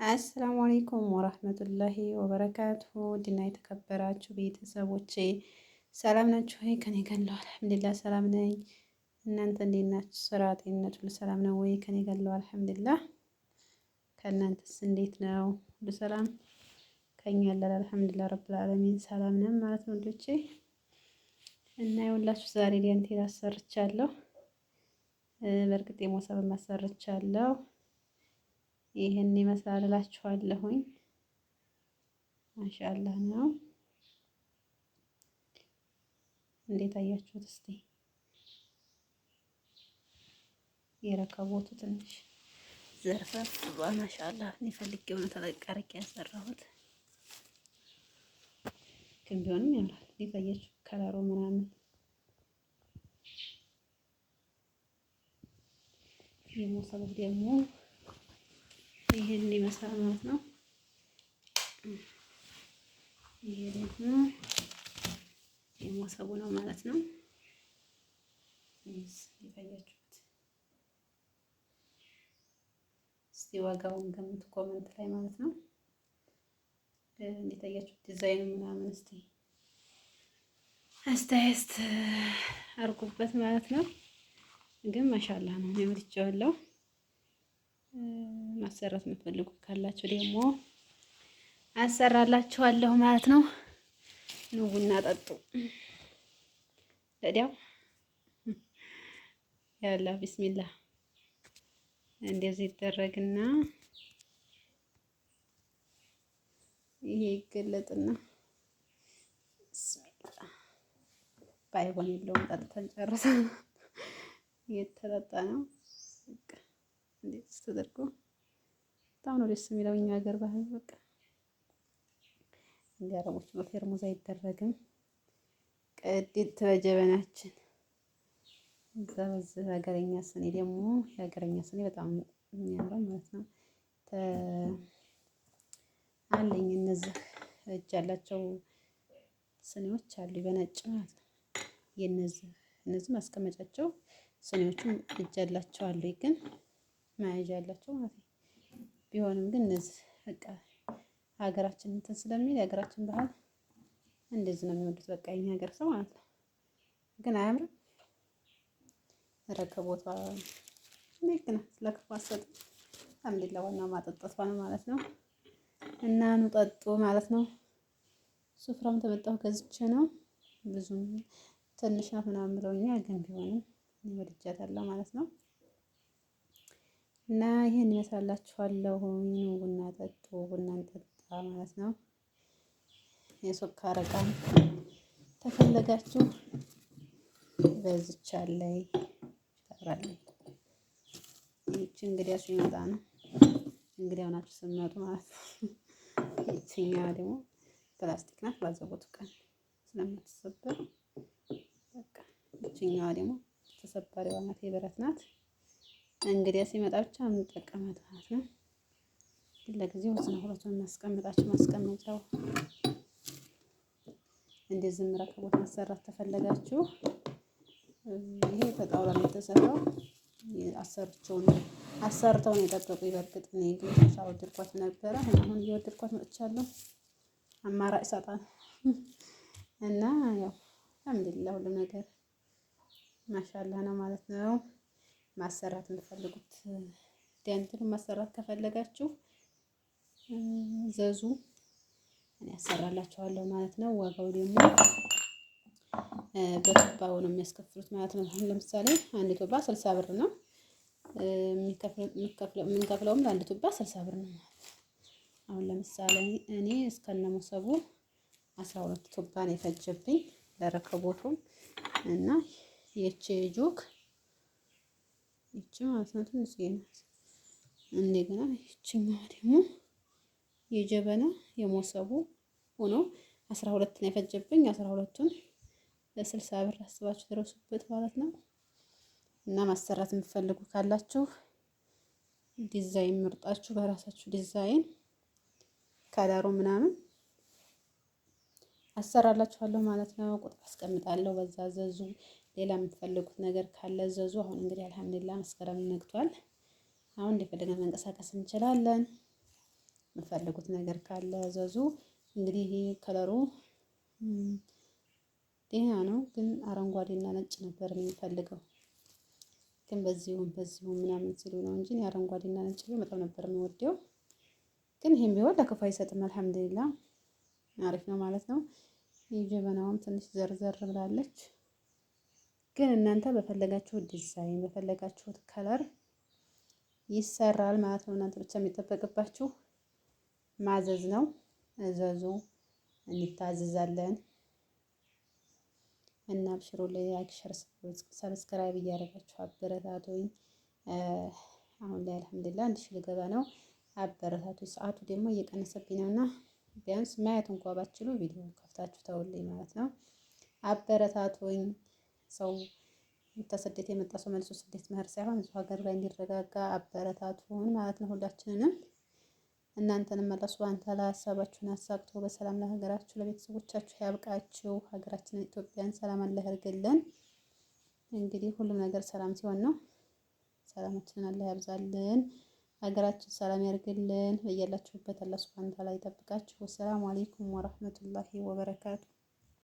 አሰላሙ አለይኩም ወራህመቱላሂ ወበረካቱሁ ድና የተከበራችሁ ቤተሰቦቼ ሰላም ናችሁ ወይ? ከኔ ጋር ነው አልሐምዱሊላህ ሰላም ነኝ። እናንተ እንዴት ናችሁ? ስራ፣ ጤንነት ሁሉ ሰላም ነው ወይ? ከኔ ጋር ነው አልሐምዱሊላህ። ከእናንተስ እንዴት ነው? ሁሉ ሰላም ከኛ ያለ አልሐምዱሊላህ ረብል ዓለሚን ሰላም ነን ማለት ነው ልጆቼ። እና ይኸውላችሁ ዛሬ ዳንቴል አሰርቻለሁ። በእርግጥ የሞሰብም አሰርቻለሁ። ይህን ይመስላል እላችኋለሁኝ። ማሻአላህ ነው። እንዴት አያችሁት እስቲ? የረከቦቱ ትንሽ ዘርፈፍ ብሏል። ማሻአላህ እኔ ፈልጌው ነው ተለቅ አድርጌ ያሰራሁት፣ ግን ቢሆንም ያምራል። እንዴት አያችሁ ከለሩ ምናምን የሞሰቡ ደግሞ ይሄን ይመስላል ማለት ነው። ይሄ ደግሞ የሞሰቡ ነው ማለት ነው። ይታያችሁት። እስቲ ዋጋውን ገምቱ comment ላይ ማለት ነው። እንዴት አያችሁት ዲዛይኑ ምናምን እስቲ አስተያየት አድርጉበት ማለት ነው። ግን ማሻአላህ ነው፣ እኔ ወድጄዋለሁ። ማሰራት የምትፈልጉ ካላችሁ ደግሞ አሰራላችኋለሁ ማለት ነው። ኑ ቡና ጠጡ። ለዲያው ያላ ቢስሚላህ እንደዚህ ይደረግና ይሄ ይገለጥና ቢስሚላህ ባይሆን የለውም ጠጥተን ጨርሰን እየተጠጣ ነው። በቃ እንዴት ተደርጎ በጣም ነው ደስ የሚለው እኛ ሀገር ባህል። በቃ እንደ አረቦቹ በፌርሙዝ አይደረግም። ቅድት በጀበናችን እዛ በዚህ ሀገረኛ ስኒ ደግሞ የሀገረኛ ስኒ በጣም የሚያምረው ማለት ነው አለኝ። እነዚህ እጅ ያላቸው ስኒዎች አሉ በነጭ ማለት ነው። የነዚህ እነዚህ ማስቀመጫቸው ስኒዎቹም እጅ ያላቸው አሉ፣ ግን መያዣ ያላቸው ማለት ነው። ቢሆንም ግን እነዚህ በቃ ሀገራችን እንትን ስለሚል የሀገራችን ባህል እንደዚህ ነው የሚወዱት። በቃ የኛ ሀገር ሰው ማለት ነው። ግን አያምርም? ረከቦቷ ልክ ናት። ለክፉ አትሰጥም። አልሐምዱሊላህ ዋናው ማጠጣቷ ነው ማለት ነው። እና ኑ ጠጡ ማለት ነው። ሱፍራም ተመጣሁ ገዝቼ ነው። ብዙም ትንሽ ናት ምናምን ብለውኛል፣ ግን ቢሆንም እኔ ወድጃታለሁ ማለት ነው። እና ይሄን ይመስላችኋለሁ። ቡና ጠጡ፣ ቡና እንጠጣ ማለት ነው። የሱካር ዕቃም ተፈለጋችሁ በዚች አለይ ታብራለች። ይቺ እንግዲያ ሲመጣ ነው እንግዲህ አሁናችሁ ስትመጡ ማለት ነው። ይቺኛዋ ደግሞ ፕላስቲክ ናት፣ ባዘቦት ቀን ስለምትሰበር በቃ ይቺኛዋ ደግሞ ተሰባሪዋ ናት፣ የብረት ናት። እንግዲያ ሲመጣ ብቻ የምንጠቀማት ማለት ነው። ግን ለጊዜው እዚህ ሁለቱን ማስቀመጣችሁ ማስቀመጫው እንደዚህ ረከቦት ማሰራት ተፈለጋችሁ ይሄ ከጣውላ ነው የተሰራው። አሰርቸው ነው አሰርተው ነው የጠበቁኝ። በእርግጥ እኔ ግን አልወደድኳት ነበረ። አሁን እየወደድኳት መጥቻለሁ። አማራጭ ሳጣ እና ያው አልሐምዱሊላህ ሁሉም ነገር ማሻአላህ ነው ማለት ነው። ማሰራት የምትፈልጉት ዳንቴል ማሰራት ከፈለጋችሁ ዘዙ፣ እኔ አሰራላችኋለሁ ማለት ነው። ዋጋው ደግሞ በቱባው ነው የሚያስከፍሉት ማለት ነው። አሁን ለምሳሌ አንድ ቱባ 60 ብር ነው የምንከፍለውም ለአንድ ቱባ 60 ብር ነው ማለት ነው። አሁን ለምሳሌ እኔ እስከነመሶቡ 12 ቱባ ነው የፈጀብኝ ለረከቦቱም እና የቼ ጆክ ይቺ ማለት ነው ትንሽዬ ናት። እንደገና ይቺኛዋ ደግሞ የጀበና የሞሰቡ ሆኖ 12 ነው የፈጀብኝ። 12ቱን ለ60 ብር አስባችሁ ድረሱበት ማለት ነው። እና ማሰራት የምትፈልጉ ካላችሁ ዲዛይን ምርጣችሁ በራሳችሁ ዲዛይን ከለሩ ምናምን አሰራላችኋለሁ ማለት ነው። ቁጥር አስቀምጣለሁ፣ በዛ ዘዙ። ሌላ የምትፈልጉት ነገር ካለ ዘዙ። አሁን እንግዲህ አልሐምዱሊላህ መስከረም ነግቷል። አሁን እንደፈለገን መንቀሳቀስ እንችላለን። የምፈልጉት ነገር ካለ እዘዙ። እንግዲህ ይሄ ከለሩ ደህና ነው፣ ግን አረንጓዴና ነጭ ነበር የሚፈልገው ግን በዚሁም በዚሁም ምናምን ሲሉ ነው እንጂ አረንጓዴና ነጭ በጣም ነበር የምወደው። ግን ይሄም ቢሆን ለክፉ አይሰጥም። አልሐምዱሊላ አሪፍ ነው ማለት ነው። የጀበናውም ትንሽ ዘርዘር ብላለች። ግን እናንተ በፈለጋችሁት ዲዛይን በፈለጋችሁት color ይሰራል ማለት ነው። እናንተ ብቻ የሚጠበቅባችሁ ማዘዝ ነው። እዘዙ፣ እንታዘዛለን። እና አብሽሮ like፣ share፣ subscribe እያደረጋችሁ አበረታቱኝ። አሁን ላይ አልሐምዱሊላህ 1000 ልገባ ነው። አበረታቱኝ። ሰዓቱ ደግሞ እየቀነሰብኝ ነው እና ቢያንስ ማየት እንኳ ባትችሉ ቪዲዮ ከፍታችሁ ተውልኝ ማለት ነው። አበረታቱኝ። ሰው ተስደት የመጣ ሰው መልሶ ስደት መሄድ ሳይሆን እዚሁ ሀገር ላይ እንዲረጋጋ አበረታቱን ማለት ነው ሁላችንንም። እናንተንም አላህ ሱብሃነሁ ወተዓላ ሀሳባችሁን አሳክቶ በሰላም ለሀገራችሁ ለቤተሰቦቻችሁ ያብቃችሁ። ሀገራችንን ኢትዮጵያን ሰላም አላህ ያርግልን። እንግዲህ ሁሉም ነገር ሰላም ሲሆን ነው። ሰላማችንን አላህ ያብዛልን። ሀገራችን ሰላም ያርግልን። በያላችሁበት አላህ ሱብሃነሁ ወተዓላ ይጠብቃችሁ። ወሰላሙ አለይኩም ወረህመቱላሂ ወበረካቱ።